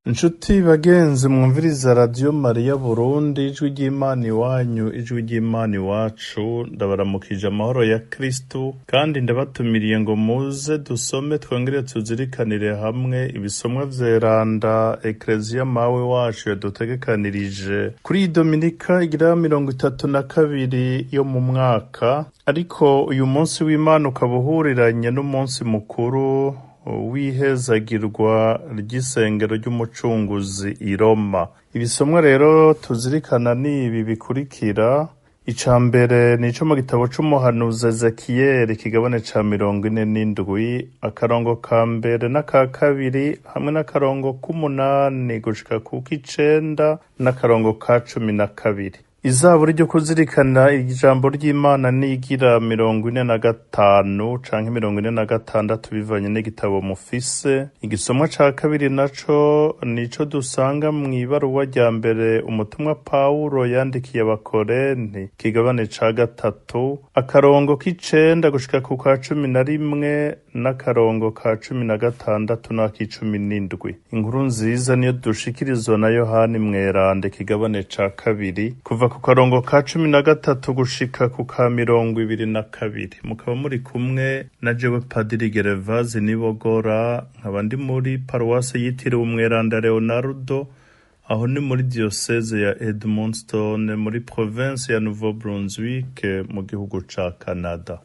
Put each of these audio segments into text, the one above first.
Nshuti bagenzi mwumviriza Radiyo Mariya Burundi, ijwi ry'Imana iwanyu, ijwi ry'Imana iwacu, ndabaramukije amahoro ya Kristu, kandi ndabatumiriye ngo muze dusome twongere tuzirikanire hamwe ibisomwa vyeranda Ekleziya mawe wacu yadutegekanirije kuri iyi Dominika igira 32 yo mu mwaka, ariko uyu munsi w'Imana ukaba uhuriranye n'umunsi mukuru w'ihezagirwa ry'isengero ry'umucunguzi i Roma. Ibisomwa rero tuzirikana ni ibi bikurikira. Ica mbere ni ico mu gitabo c'umuhanuzi Ezekiyeli, ikigabane ca 47, akarongo ka mbere n'aka kabiri hamwe n'akarongo k'umunani gushika ku k'icenda n'akarongo ka 12. Izaburi ryo kuzirikana ijambo ry'Imana nigira 45 canke 46 bivanye n'igitabo mufise. Igisomwa ca kabiri naco nico dusanga mw'ibaruwa rya mbere umutumwa Pawulo yandikiye Abakorenti, ikigabane ca 3, akarongo k'icenda gushika ku ka 11 n'akarongo ka 16 n'ak'icumi n'indwi. Inkuru nziza niyo dushikirizwa na Yohani Mweranda, ikigabane ca 2, kuva ku karongo ka 13 gushika ku ka 22. Mukaba muri kumwe na jewe Padiri Gervaze Nibogora, nkaba ndi muri paruwase yitiriwe Umweranda Leonardo, aho ni muri diyoseze ya Edmundston muri province ya Nouveau Brunswick mu gihugu ca Canada.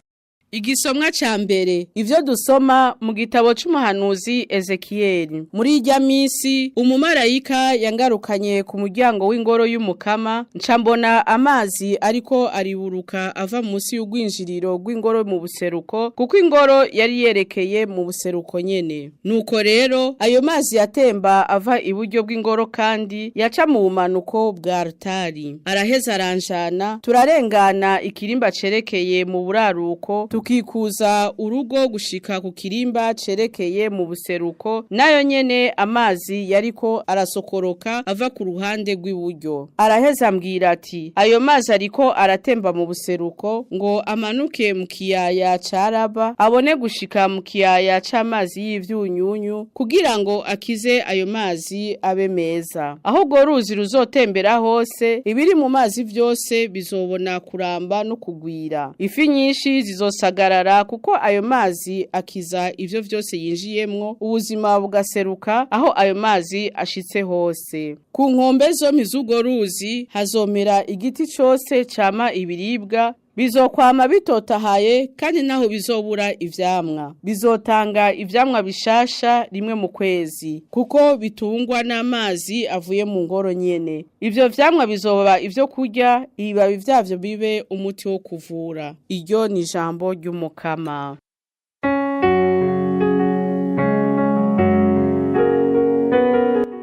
Igisomwa ca mbere, ivyo dusoma mu gitabo c'umuhanuzi Ezekiyeli. Muri irya misi, umumarayika yangarukanye ku muryango w'ingoro y'umukama, nca mbona amazi ariko ariburuka ava munsi y'ugwinjiriro rw'ingoro mu buseruko, kuko ingoro yari yerekeye mu buseruko nyene. Nuko rero, ayo mazi yatemba ava iburyo bw'ingoro kandi yaca mu bumanuko bwa altari. Araheza aranjana, turarengana ikirimba cerekeye mu buraruko, tukikuza urugo gushika ku kirimba cerekeye mu buseruko, nayo nyene amazi yariko arasokoroka ava ku ruhande rw'iburyo. Araheza ambwira ati, ayo mazi ariko aratemba mu buseruko ngo amanuke mu kiyaya ca Araba, abone gushika mu kiyaya c'amazi y'ivyunyunyu, kugira ngo akize ayo mazi abe meza. Aho urwo ruzi ruzotembera hose, ibiri mu mazi vyose bizobona kuramba no kugwira. Ifi nyinshi zizosagarara kuko ayo mazi akiza ivyo vyose yinjiyemwo, ubuzima bugaseruka aho ayo mazi ashitse hose. Ku nkombe zompi z'urwo ruzi hazomera igiti cose cama ibiribwa, bizokwama bitotahaye kandi naho bizobura ivyamwa. Bizotanga ivyamwa bishasha rimwe mu kwezi, kuko bitungwa n'amazi avuye mu ngoro nyene. Ivyo vyamwa bizoba ivyo kurya, ibibabi vyavyo bibe umuti wo kuvura. Iryo ni ijambo ry'umukama.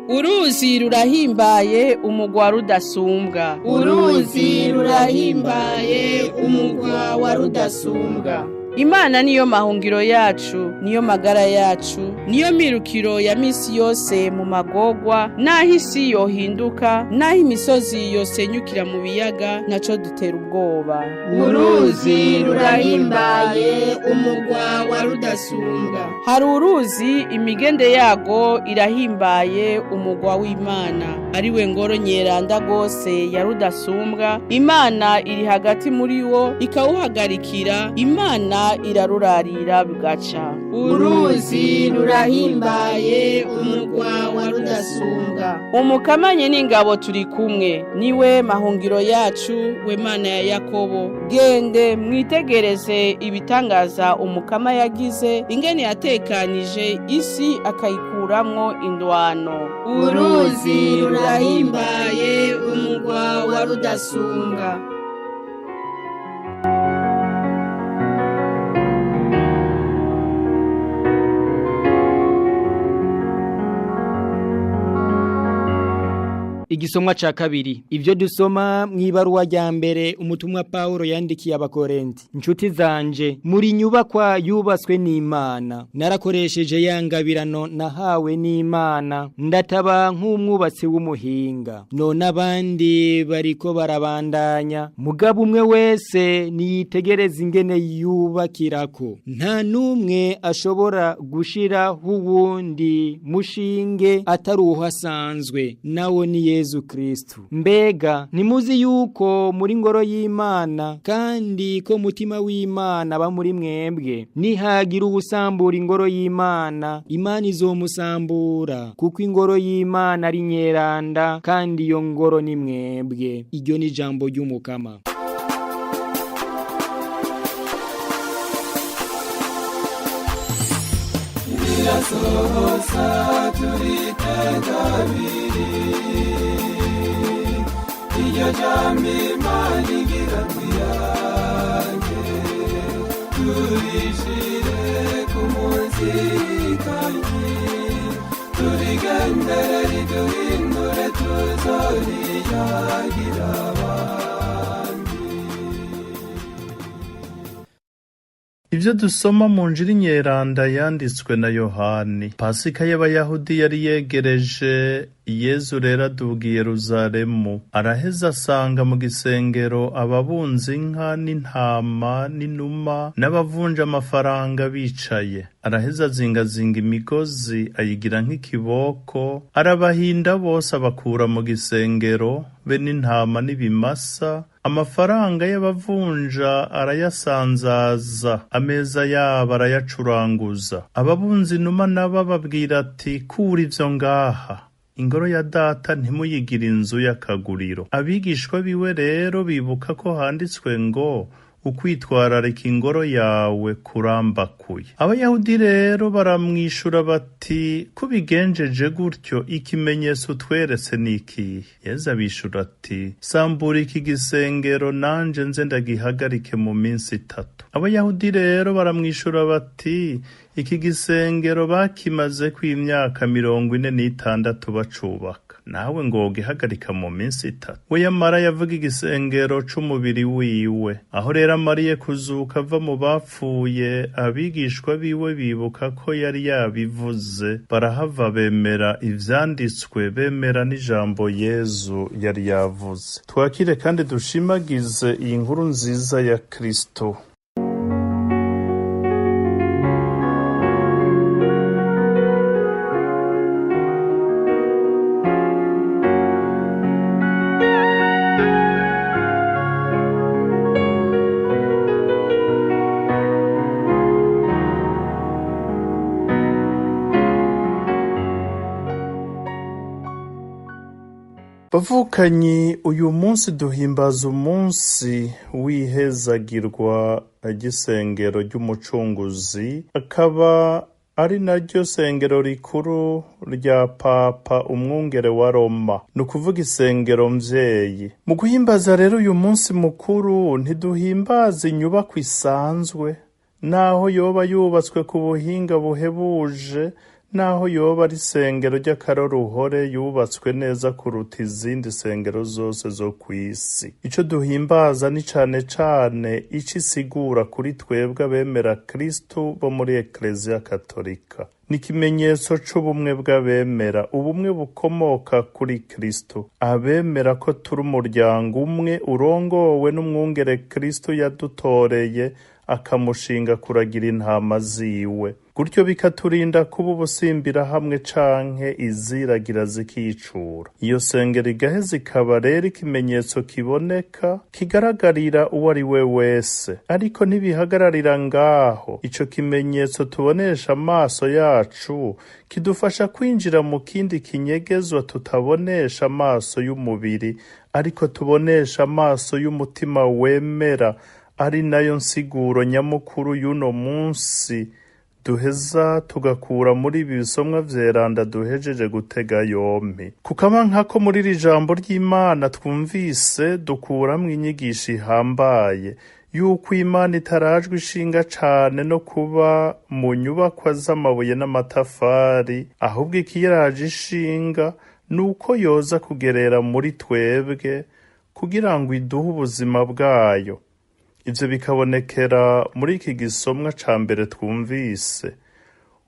Uruzi rurahimbaye umugwa rudasumbwa. Uruzi rurahimbaye umugwa wa rudasumbwa. Imana niyo mahungiro yacu, niyo magara yacu, niyo mirukiro ya misi yose mu magogwa, naho isi yohinduka, naho imisozi yosenyukira mu biyaga, naco dutera ubwoba. Uruzi rurahimbaye umugwa wa rudasumbwa. Hari uruzi imigende yago irahimbaye umugwa w'Imana, ariwe ngoro nyeranda gose ya rudasumbwa. Imana iri hagati muri wo ikawuhagarikira, Imana irarurarira bugaca. Uruzi rurahimbaye umugwa wa rudasumbwa. Umukamanye n'ingabo turi kumwe, niwe mahungiro yacu, we Mana ya Yakobo. Gende mwitegereze ibitangaza umukama yagize, ingene yatekanije isi akayikuramwo indwano. Uruzi rurahimbaye umugwa wa rudasumbwa. Igisomwa ca kabiri. Ivyo dusoma mw'ibaruwa rya mbere umutumwa Paulo yandikiye abakorenti. Nshuti zanje, muri nyubakwa yubatswe n'Imana. Narakoresheje yangabirano nahawe n'Imana. Ndataba nk'umwubatsi w'umuhinga. None abandi bariko barabandanya. Mugabo umwe wese niyitegereza ingene yubakirako. Nta numwe ashobora gushira huwundi mushinge atari uhasanzwe. Nawo ni Yezu Kristu. Mbega ntimuzi yuko muri ngoro y'Imana kandi ko mutima w'Imana ba muri mwebwe? Nihagira uwusambura ingoro y'Imana, Imana izomusambura, kuko ingoro y'Imana ari nyeranda kandi iyo ngoro ni mwebwe. Iryo ni jambo ry'Umukama. Ivyo dusoma mu njiri nyeranda yanditswe na Yohani. Pasika y'Abayahudi yari yegereje, Yezu rero aduga i Yeruzalemu. Araheza asanga mu gisengero ababunza inka n'intama n'inuma n'abavunja amafaranga bicaye. Araheza azingazinga imigozi ayigira nk'ikiboko, arabahinda bose abakura mu gisengero, be n'intama n'ibimasa. Amafaranga y'abavunja arayasanzaza, ameza yabo arayacuranguza. Ababunza inuma nabo ababwira ati: kura ivyo ngaha, ingoro ya data ntimuyigire inzu y'akaguriro. Abigishwa biwe rero bibuka ko handitswe ngo: ukwitwararika ingoro yawe kurambakuye. Abayahudi rero baramwishura bati: kubigenjeje gutyo ikimenyetso utweretse ni ikihe? Yezu abishura ati: sambura iki gisengero nanje nze ndagihagarike mu minsi itatu. Abayahudi rero baramwishura bati: iki gisengero bakimazeko imyaka 46 bacubaka, nawe ngo wogihagarika mu minsi itatu? We yamara yavuga igisengero c'umubiri wiwe. Aho rero amariye kuzuka ava mu bapfuye, abigishwa biwe bibuka ko yari yabivuze, barahava bemera ivyanditswe, bemera n'ijambo Yezu yari yavuze. Twakire kandi dushimagize iyi nkuru nziza ya Kristo. Bavukanyi, uyu munsi duhimbaza umunsi w'ihezagirwa ry'isengero ry'Umucunguzi, akaba ari naryo sengero rikuru rya Papa umwungere wa Roma, ni ukuvuga isengero mvyeyi. Mu guhimbaza rero uyu munsi mukuru, ntiduhimbaza inyubakwa isanzwe, naho yoba yubatswe ku buhinga buhebuje, naho yoba ari isengero ry'akaroruhore yubatswe neza kuruta izindi sengero zose zo kw'isi. Ico duhimbaza ni cane cane ico isigura kuri twebwe abemera Kristo bo muri Ekleziya Katolika. Ni ikimenyetso c'ubumwe bw'abemera, ubumwe bukomoka kuri Kristo. Abemera ko turi umuryango umwe urongowe n'umwungere Kristo yadutoreye, akamushinga kuragira intama ziwe. Gutyo bikaturinda kuba ubusimbira hamwe canke iziragira zikicura. Iyo sengero igaheza ikaba rero ikimenyetso kiboneka kigaragarira uwo ari we wese. Ariko ntibihagararira ngaho. Ico kimenyetso tubonesha amaso yacu kidufasha kwinjira mu kindi kinyegezwa tutabonesha amaso y'umubiri, ariko tubonesha amaso y'umutima wemera, ari nayo nsiguro nyamukuru y'uno munsi duheza tugakura muri ibi bisomwa vyeranda duhejeje gutega yompi. Kukaba nkako muri iri jambo ry'Imana twumvise dukuramwo inyigisho ihambaye yuko Imana itarajwe ishinga cane no kuba mu nyubakwa z'amabuye n'amatafari, ahubwo ikiyiraje ishinga ni uko yoza kugerera muri twebwe kugira ngo iduhe ubuzima bwayo. Ivyo bikabonekera muri iki gisomwa ca mbere twumvise.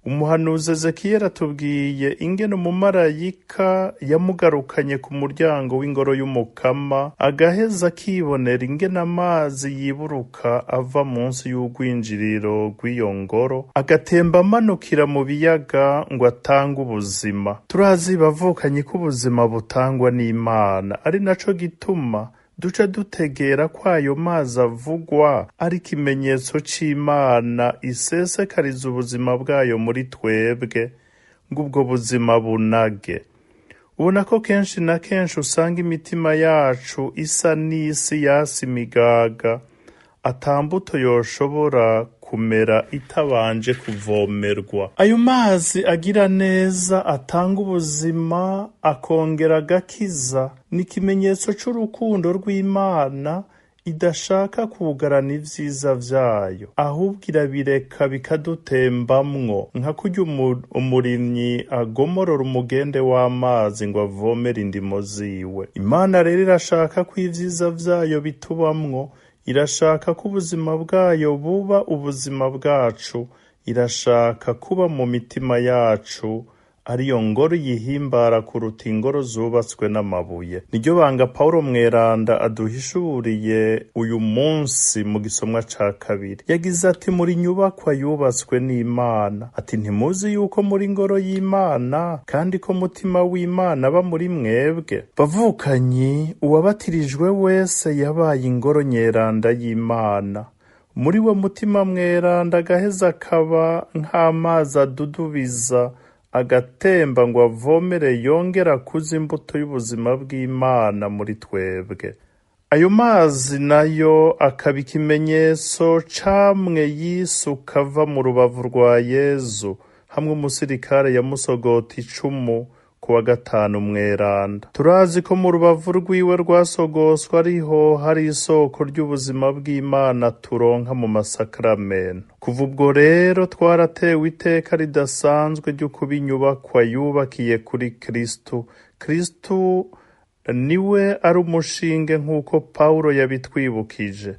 Umuhanuzi Ezekiyeli atubwiye ingene umumarayika yamugarukanye ku muryango w'ingoro y'Umukama, agaheza akibonera ingene amazi yiburuka ava munsi y'urwinjiriro rw'iyo ngoro, agatemba amanukira mu biyaga ngo atange ubuzima. Turazi bavukanye ko ubuzima butangwa n'Imana, ari naco gituma duca dutegera ko ayo mazi avugwa ari ikimenyetso c'Imana isesekariza ubuzima bwayo muri twebwe, ngo ubwo buzima bunage. Ubona ko kenshi na kenshi usanga imitima yacu isa n'isi yasi imigaga, ata mbuto yoshobora kumera itabanje kuvomerwa. Ayo mazi agira neza atanga ubuzima akongera agakiza, ni ikimenyetso c'urukundo rw'Imana idashaka kugarana ivyiza vyayo, ahubwo irabireka bikadutembamwo, nka kurya umurimyi agomorora umugende w'amazi ngo avomere indimo ziwe. Imana rero irashaka ko ivyiza vyayo bitubamwo, irashaka ko ubuzima bwayo buba ubuzima bwacu, irashaka kuba mu mitima yacu, ariyo ngoro yihimbara kuruta ingoro zubatswe n'amabuye. Niryo banga Paulo Mweranda aduhishuriye uyu munsi mu gisomwa ca kabiri. Yagize ati muri nyubakwa yubatswe n'Imana. Ati ntimuzi yuko muri ngoro y'Imana kandi ko mutima w'Imana aba muri mwebwe. Bavukanyi, uwabatirijwe wese yabaye ingoro nyeranda y'Imana. Muri we mutima mweranda agaheza akaba nk'amazi adudubiza agatemba ngo avomere yongera akuze imbuto y'ubuzima bw'Imana muri twebwe. Ayo mazi nayo akaba ikimenyetso camwe yisuka ava mu rubavu rwa Yezu, hamwe umusirikare yamusogota icumu ku wa gatanu mweranda. Turazi ko mu rubavu rwiwe rwasogoswa ariho hari isoko ry'ubuzima bw'Imana turonka mu masakramento. Kuva ubwo rero twaratewe iteka ridasanzwe ryo kuba inyubakwa yubakiye kuri Kristu. Kristu niwe ari umushinge nk'uko Pawulo yabitwibukije.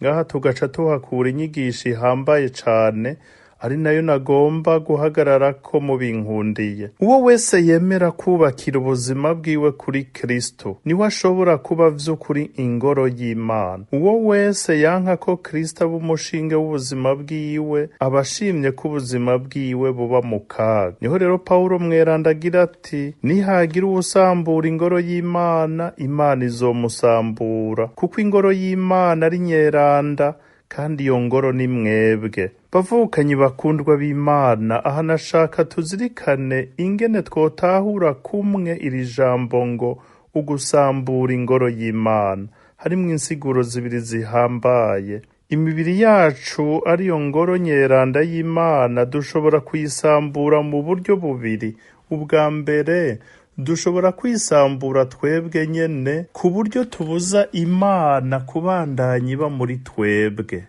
Ngaha tugaca tuhakura inyigisho ihambaye cane, ari nayo nagomba guhagararako mu binkundiye. Uwo wese yemera kubakira ubuzima bwiwe kuri Kristo, niwe ashobora kuba vy'ukuri ingoro y'Imana. Uwo wese yanka ko Kristo aba umushinge w'ubuzima bwiwe, aba ashimye ko ubuzima bwiwe buba mu kaga. Niho rero Pawulo mweranda agira ati nihagira uwusambura ingoro y'Imana, Imana izomusambura, kuko ingoro y'Imana ari nyeranda, kandi iyo ngoro ni mwebwe. Bavukanyi bakundwa b'Imana, aha nashaka tuzirikane ingene twotahura kumwe iri jambo ngo ugusambura ingoro y'Imana. Harimwo insiguro zibiri zihambaye. Imibiri yacu ariyo ngoro nyeranda y'Imana dushobora kuyisambura mu buryo bubiri. Ubwa mbere, dushobora kwisambura twebwe nyene ku buryo tubuza Imana kubandanya iba muri twebwe.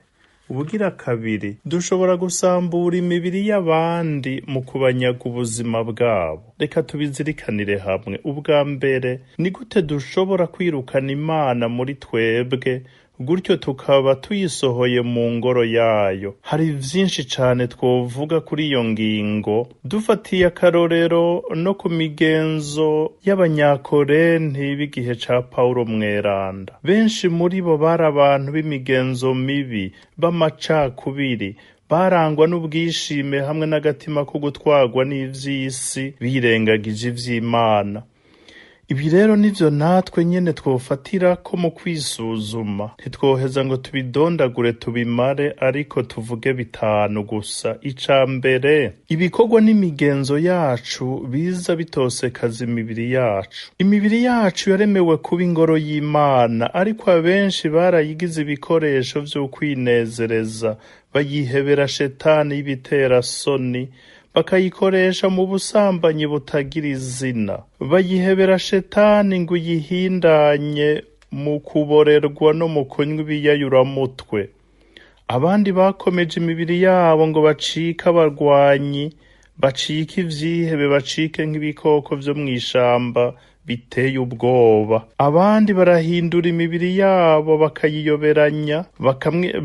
Ubugira kabiri, dushobora gusambura imibiri y'abandi mu kubanyaga ubuzima bwabo. Reka tubizirikanire hamwe. Ubwa mbere, ni gute dushobora kwirukana Imana muri twebwe, gutyo tukaba tuyisohoye mu ngoro yayo? Hari vyinshi cane twovuga kuri iyo ngingo, dufatiye akarorero no ku migenzo y'abanyakorenti b'igihe ca Pawulo mweranda. Benshi muri bo bari abantu b'imigenzo mibi, b'amacakubiri, barangwa n'ubwishime hamwe n'agatima ko gutwarwa n'ivy'isi, birengagije ivy'Imana. Ibi rero nivyo natwe nyene twofatira ko mu kwisuzuma. Ntitwoheza ngo tubidondagure tubimare, ariko tuvuge bitanu gusa. Ica mbere, ibikorwa n'imigenzo yacu biza bitosekaza imibiri yacu. Imibiri yacu yaremewe kuba ingoro y'Imana, ariko abenshi barayigize ibikoresho vy'ukwinezereza, bayihebera shetani y'ibiterasoni, bakayikoresha mu busambanyi butagira izina. Bayihebera shetani ngo uyihindanye mu kuborerwa no mu kunywa ibiyayuramutwe. Abandi bakomeje imibiri yabo ngo bacike abarwanyi, Bacike ivyihebe, bacike nk'ibikoko vyo mw'ishamba biteye ubwoba. Abandi barahindura imibiri yabo bakayiyoberanya,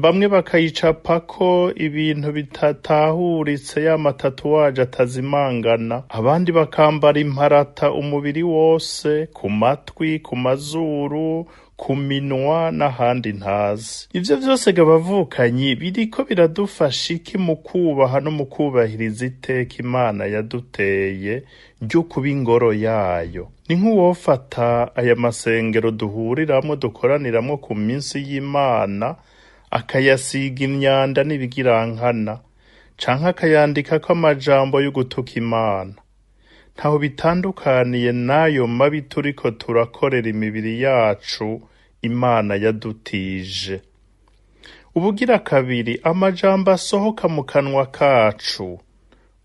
bamwe bakayicapako ibintu bitatahuritse, ya matatuwaje atazimangana. Abandi bakambara imparata umubiri wose, ku matwi, ku mazuru, ku minwa n'ahandi ntazi. Ivyo vyose gabavukanyi, biriko biradufasha iki mu kubaha no mu kubahiriza iteka Imana yaduteye ryo kuba ingoro yayo? Ni nk'uwofata aya masengero duhuriramwo, dukoraniramwo ku minsi y'Imana, akayasiga imyanda n'ibigirankana, canke akayandikako amajambo yo gutuka Imana. Ntaho bitandukaniye n'ayo mabi turiko turakorera imibiri yacu Imana yadutije. Ubugira kabiri, amajambo asohoka mu kanwa kacu.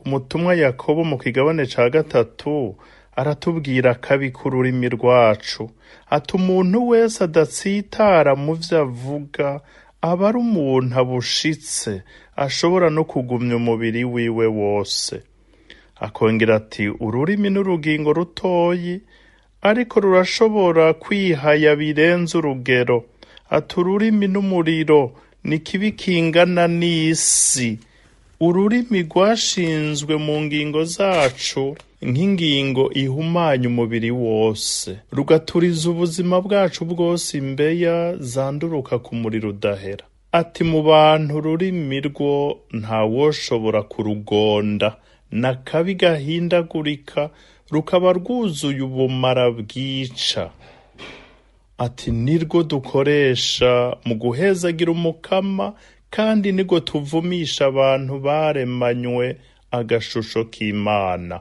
Umutumwa Yakobo mu kigabane ca 3 aratubwira akabi k'ururimi rwacu. Ati umuntu wese adatsitara mu vyo avuga aba ari umuntu abushitse, ashobora no kugumya umubiri wiwe wose. Akongera ati ururimi n'urugingo rutoyi, ariko rurashobora kwihaya birenze urugero. Ati ururimi n'umuriro ni kibi kingana n'isi. Ururimi rwashinzwe mu ngingo zacu nk'ingingo ihumanya umubiri wose, rugaturiza ubuzima bwacu bwose imbeya zanduruka ku muriro udahera. Ati mu bantu ururimi rwo ntawoshobora kurugonda, n'akabi gahindagurika, rukaba rwuzuye ubumara bwica. Ati nirwo dukoresha mu guhezagira umukama, kandi nirwo tuvumisha abantu baremanywe agashusho k'Imana.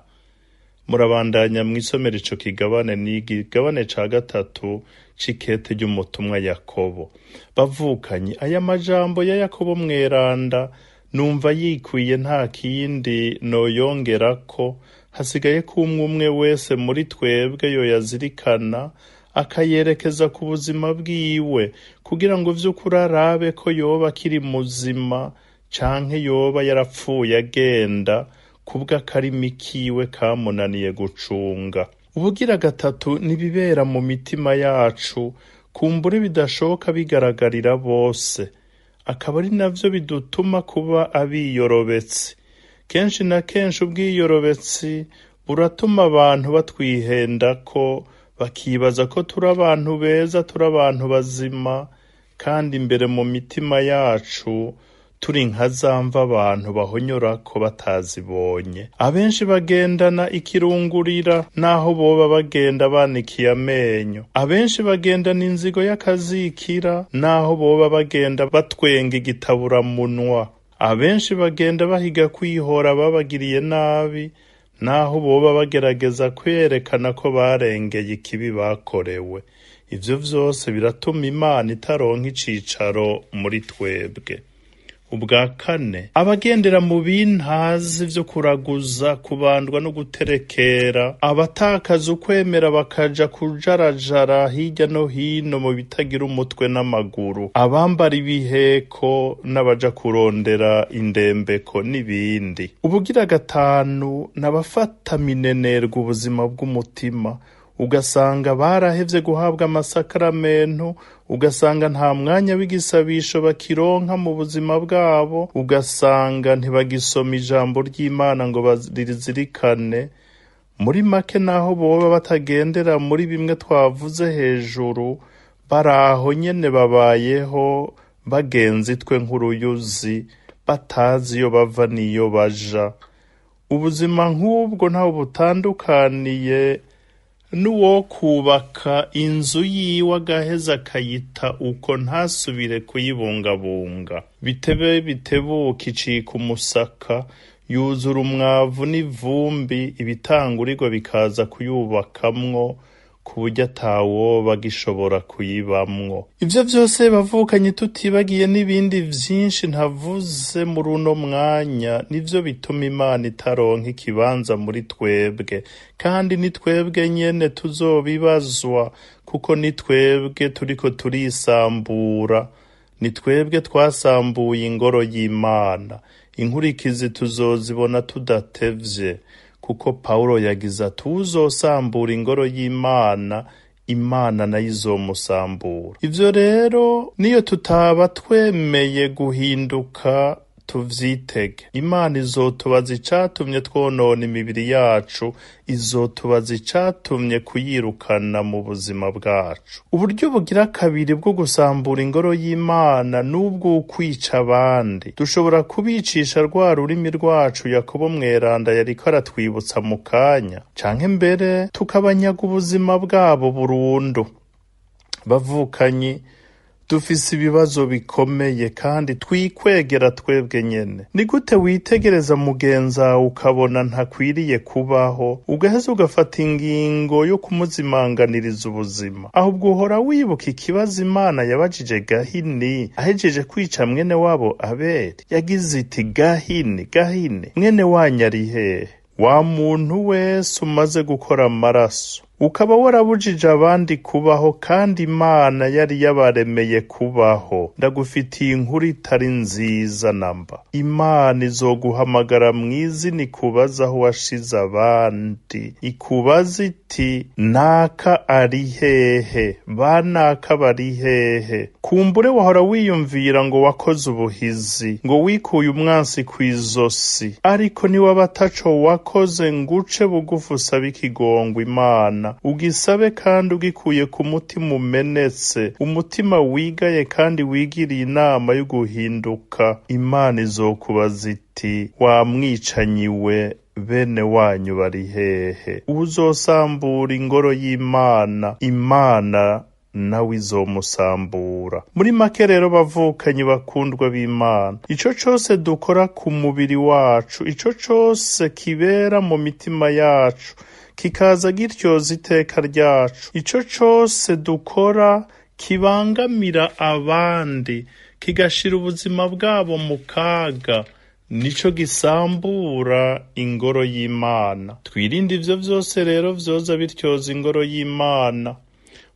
Murabandanya mwisomera ico kigabane, ni igigabane ca 3 c'ikete ry'umutumwa Yakobo. Bavukanye, aya majambo ya Yakobo mweranda numva yikwiye, nta kindi noyongerako. Hasigaye ko umwe umwe wese muri twebwe yoyazirikana, akayerekeza ku buzima bwiwe, kugira ngo vy'ukuri arabe ko yoba akiri muzima canke yoba yarapfuye agenda kubw'akarimi kiwe kamunaniye gucunga. Ubugira gatatu, n'ibibera mu mitima yacu, kumbure bidashoboka bigaragarira bose, akaba ari navyo bidutuma kuba abiyorobetsi. Kenshi na kenshi ubwiyorobetsi buratuma abantu batwihenda ko, bakibaza ko turi abantu beza, turi abantu bazima, kandi imbere mu mitima yacu turi nka za mva abantu bahonyorako batazibonye. Abenshi bagendana ikirungurira naho boba bagenda banikiye amenyo. Abenshi bagendana inzigo y'akazikira naho boba bagenda batwenga igitaburamunwa. Abenshi bagenda bahiga kwihora babagiriye nabi, naho boba bagerageza kwerekana ko barengeye ikibi bakorewe. Ivyo vyose biratuma Imana itaronka icicaro muri twebwe. Ubwa kane, abagendera mu bintazi vyo kuraguza, kubandwa no guterekera, abatakaza ukwemera bakaja kujarajara hirya no hino mu bitagira umutwe n'amaguru, abambara ibiheko n'abaja kurondera indembeko n'ibindi. Ubugira gatanu, n'abafata minenerwa ubuzima bw'umutima, ugasanga barahevye guhabwa amasakaramentu, ugasanga nta mwanya w'igisabisho bakironka mu buzima bwabo, ugasanga ntibagisoma ijambo ry'Imana ngo barizirikane. Muri make, naho boba batagendera muri bimwe twavuze hejuru, baraho nyene babayeho bagenzi twe nk'uruyuzi, batazi iyo bava n'iyo baja. Ubuzima nk'ubwo ntaho butandukaniye n'uwo kubaka inzu yiwe agaheza akayita uko, ntasubire kuyibungabunga. Bitebe bitebuka icika umusaka, yuzura umwavu n'ivumbi, ibitangurirwa bikaza kuyubakamwo ku buryo atawoba agishobora kuyibamwo. Ivyo vyose bavukanye, tutibagiye n'ibindi vyinshi ntavuze muri uno mwanya, nivyo bituma Imana itaronka ikibanza muri twebwe, kandi ni twebwe nyene tuzobibazwa, kuko ni twebwe turiko turisambura, ni twebwe twasambuye ingoro y'Imana. Inkurikizi tuzozibona tudatevye, kuko Pawulo yagize ati uwuzosambura ingoro y'Imana, Imana nayo izomusambura. Ivyo rero niyo tutaba twemeye guhinduka tuvyitege. Imana izotubaza icatumye twonona imibiri yacu, izotubaza icatumye kuyirukana mu buzima bwacu. Uburyo bugira kabiri bwo gusambura ingoro y'Imana n'ubw'ukwica abandi. Dushobora kubicisha rwa rurimi rwacu Yakobo mweranda yariko aratwibutsa mu kanya, canke mbere tukabanyaga ubuzima bwabo burundu. Bavukanyi, dufise ibibazo bikomeye kandi twikwegera twebwe nyene. Ni gute witegereza mugenzawe ukabona ntakwiriye kubaho, ugaheza ugafata ingingo yo kumuzimanganiriza ubuzima? Ahubwo uhora wibuka ikibazo Imana yabajije Gahini ahejeje kwica mwene wabo Abeli. Yagize iti: Gahini, Gahini, mwene wanyu ari hehe? Wa muntu wese umaze gukora amaraso, ukaba warabujije abandi kubaho kandi Imana yari yabaremeye kubaho, ndagufitiye inkuru itari nziza namba. Imana izoguhamagara mw'izina ikubaze aho washize abandi, ikubaze iti: naka ari hehe? Ba naka bari hehe? Kumbure wahora wiyumvira ngo wakoze ubuhizi, ngo wikuye umwansi kw'izosi, ariko niwaba ataco wakoze nguce bugufi usabe ikigongwe Imana, ugisabe kandi ugikuye ku mutima umenetse, umutima wigaye kandi wigiriye inama yo guhinduka. Imana izokubaza iti: wa mwicanyi we, bene wanyu bari hehe? Uwuzosambura ingoro y'Imana, Imana nawe izomusambura. Muri make rero, bavukanyi bakundwa b'Imana, ico cose dukora ku mubiri wacu, ico cose kibera mu mitima yacu, kikaza gityoza iteka ryacu, ico cose dukora kibangamira abandi, kigashira ubuzima bwabo mu kaga, nico gisambura ingoro y'Imana. Twirinde ivyo vyose rero vyoza bityoza ingoro y'Imana.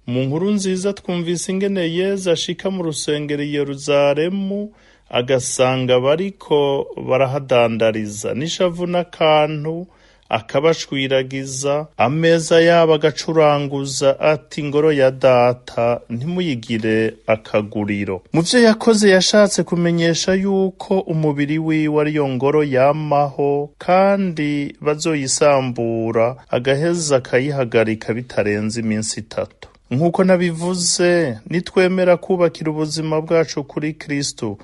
Mu nkuru nziza twumvise ingene Yezu ashika mu rusengero i Yeruzalemu, agasanga bariko barahadandariza n'ishavu n'akantu, akabashwiragiza, ameza yabo agacuranguza, ati: ingoro ya data ntimuyigire akaguriro. Mu vyo yakoze yashatse kumenyesha yuko umubiri wiwe ariyo ngoro yamaho, kandi bazoyisambura agaheza akayihagarika bitarenze iminsi itatu. Nk'uko nabivuze, nitwemera kubakira ubuzima bwacu kuri Kristo,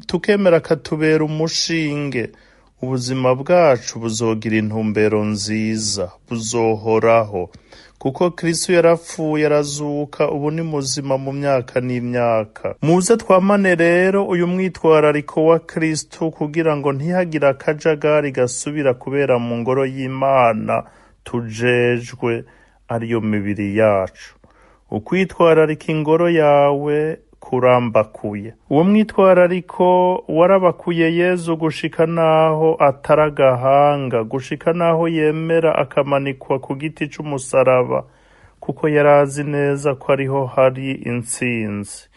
tukemera akatubera umushinge, ubuzima bwacu buzogira intumbero nziza, buzohoraho, kuko Kristo yarapfuye arazuka, ubu ni muzima mu myaka n'imyaka. Muze twamane rero uyu mwitwarariko wa Kristo, kugira ngo ntihagire akajagari gasubira kubera mu ngoro y'Imana tujejwe, ariyo mibiri yacu. Ukwitwararika ingoro yawe kurambakuye. Uwo mwitwarariko warabakuye Yezu gushika naho atari agahanga, gushika naho yemera akamanikwa ku giti c'umusaraba, kuko yarazi neza ko ariho hari intsinzi.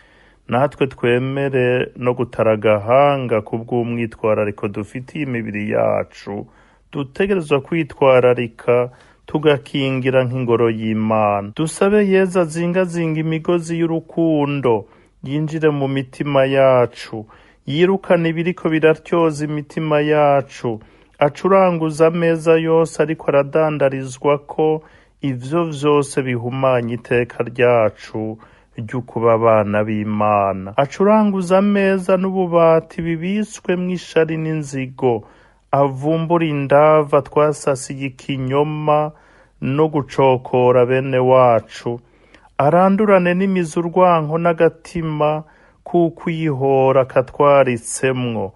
Natwe twemere no gutara agahanga kubw'umwitwarariko dufitiye imibiri yacu. Dutegerezwa kwitwararika tugakingira nk'ingoro y'Imana. Dusabe Yezu azingazinga imigozi y'urukundo, yinjire mu mitima yacu, yirukane ibiriko biratyoza imitima yacu, acuranguza ameza yose ariko aradandarizwa ko ivyo vyose bihumanya iteka ryacu ry'ukuba abana b'Imana. Acuranguza ameza n'ububati bibitswemwo ishari n'inzigo, avumbura indava twasasiye ikinyoma no gucokora bene wacu, arandurane n'imizi urwanko n'agatima k'ukwihora katwaritsemwo.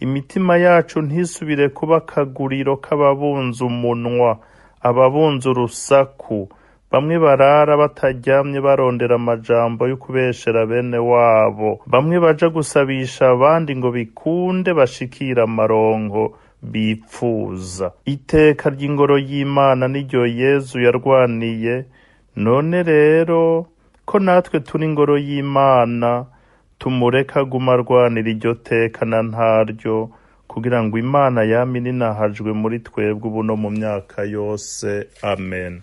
Imitima yacu ntisubire kuba akaguriro k'ababunza umunwa, ababunza urusaku, bamwe barara bataryamye barondera amajambo yo kubeshera bene wabo, bamwe baja gusabisha abandi ngo bikunde bashikire amaronko bipfuza. Iteka ry'ingoro y'Imana niryo Yezu yarwaniye. None rero ko natwe turi ingoro y'Imana, tumureke aguma arwanira iryo teka na ntaryo, Kugira ngo Imana yame ininahajwe muri twebwe ubu no mu myaka yose. Amen.